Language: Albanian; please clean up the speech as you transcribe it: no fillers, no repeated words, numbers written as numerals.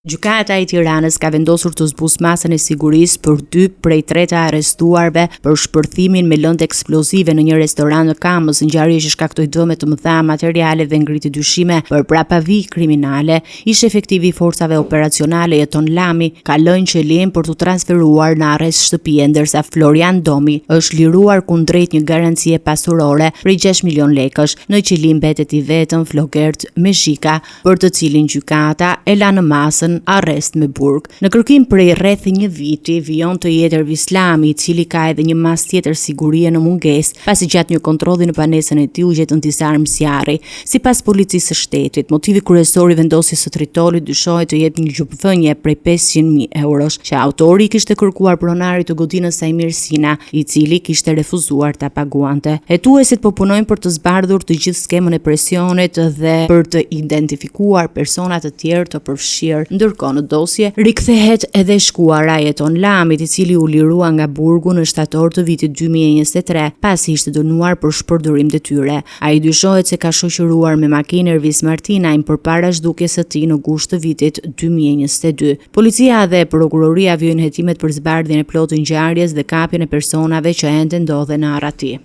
Gjykata e Tiranës ka vendosur të zbusë masën e sigurisë për dy prej tre të arrestuarve për shpërthimin me lëndë eksplozive në një restorant në Kamëz, ngjarje që shkaktoi dëme të mëdha materiale dhe ngriti dyshime për prapavijë kriminale. Ish-efektivi i forcave operacionale Jeton Lami ka lënë qelinë për t'u transferuar në arrest shtëpie, ndërsa Florian Domi është liruar kundrejt një garancie pasurore prej 6 milion lekësh. Në qeli mbetet i vetëm Flogert Mezhika, për të cilin gjykata e la në masën arrest me burg. Në kërkim prej rreth një viti, vijon të jetë Ervis Lami, i cili ka edhe një masë tjetër sigurie në mungesë, pasi gjatë një kontrolli në banesën e tij u gjetën disa armë zjarri. Sipas policisë së shtetit, motivi kryesor i vendosjes së tritolit dyshohet të jetë një gjobëvënie prej 500.000 eurosh, që autori i kishte kërkuar pronarit të godinës Saimir Sina, i cili kishte refuzuar ta paguante. Hetuesit po punojnë për të zbardhur të gjithë skemën e presionit dhe për të identifikuar persona të tjerë të përfshirë. Ndërkohë në dosje rikthehet edhe e shkuara e Jeton Lamit, i cili u lirua nga burgu në shtator të vitit 2023, pasi ishte dënuar për shpërdorim detyre. Ai dyshohet se ka shoqëruar me makinë Ervis Martinajn përpara zhdukjes së tij në gusht të vitit 2022. Policia dhe prokuroria vijojnë hetimet për zbardhjen e plotë të ngjarjes dhe kapjen e personave që ende ndodhen në arrati.